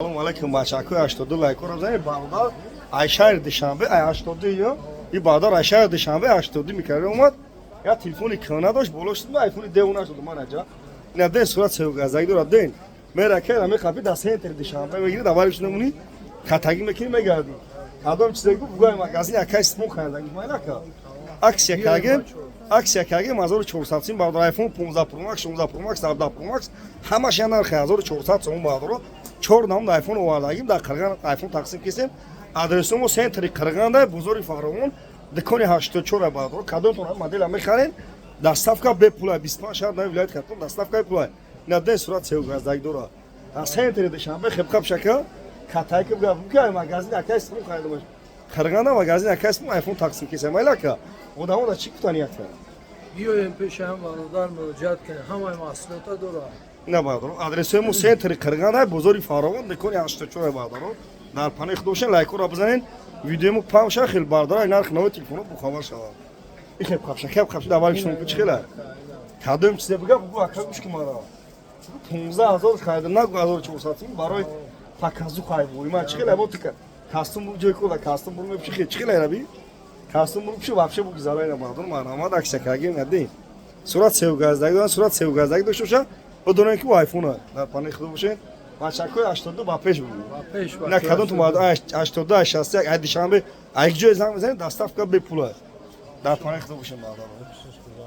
Салом алейкум, бачако, 82 лайкора бизанед. Бародар ай шаҳри Душанбе, ай 82 ё и бародар ай шаҳри Душанбе, 82 микрорайон омад. Я телефони кӯна дошт, боло шуд, айфони девона шуд. Ман аҷа ина ден сурат севгаздаги дорад. Ден мера кера мехапи, дар центри Душанбе мегири, дар вариш намунӣ, катагӣ мекунӣ, мегардӣ. Кадом чизе гу, бугай магазин акай смон харидаги майлака. Акция кардем, акция кардем, 1400 сум, бародар. Айфон 15 Pro Max, 16 Pro Max, 17 Pro Max, ҳамаш я нархи 1400 сум, бародаро. Чор намуд айфон овардагим, дар Қирған айфон тақсим кисем. Адресомо центри Қирғанда, бозори Фаровон, дукони 84, бародаро. Кадомтон модела мехарен, доставка бепула, 25 шаҳр нави вилояти Хатлон доставка бепула. Ина ден сурат севгаздаги дора. Дар центри Душанбе хебхаб шака катайки бугай магазин акай смон харидамаш. Қирғанда магазин акай смон айфон тақсим кисем. Айлака, одамо да чӣ гуфтани якта? Биёем пеши ҳам бародар, муроҷиат кунем, ҳамаи маҳсулота дорад. Ина, бародаро, адресои мо центри Қирғанда, бозори Фаровон, дукони 84, бародаро. Дар панои худ бошен, лайкҳоро бизанен, видеомо паҳн шава, хел бародаро нархи нави телефонҳо бохабар шаванд. И хеб қапша, хеб қапша, дар вариш чӣ хела? Кадом чизе бига, бугу, ака, гӯш ки мара. 15 000 харида, нагу 1400 сум барои показу хайбу. Ма чӣ хела бо тика кастум бу ҷои куда кастум буру мепши, хе чӣ хела раби? Кастум буру пши вообще буги зарайна, бародаро, марҳамат, акция кардем, надин. Сурат севгаздаги дорад, сурат севгаздаги дошта боша, бидонем ки айфон. Дар панои худо бошед. Бачакҳои 82 ба пеш бугу. Ба пеш. На кадом ту 82, 61, ай Душанбе, ай ҷое занг мезанед, доставка бепула. Дар панои худо бошед, бародаро.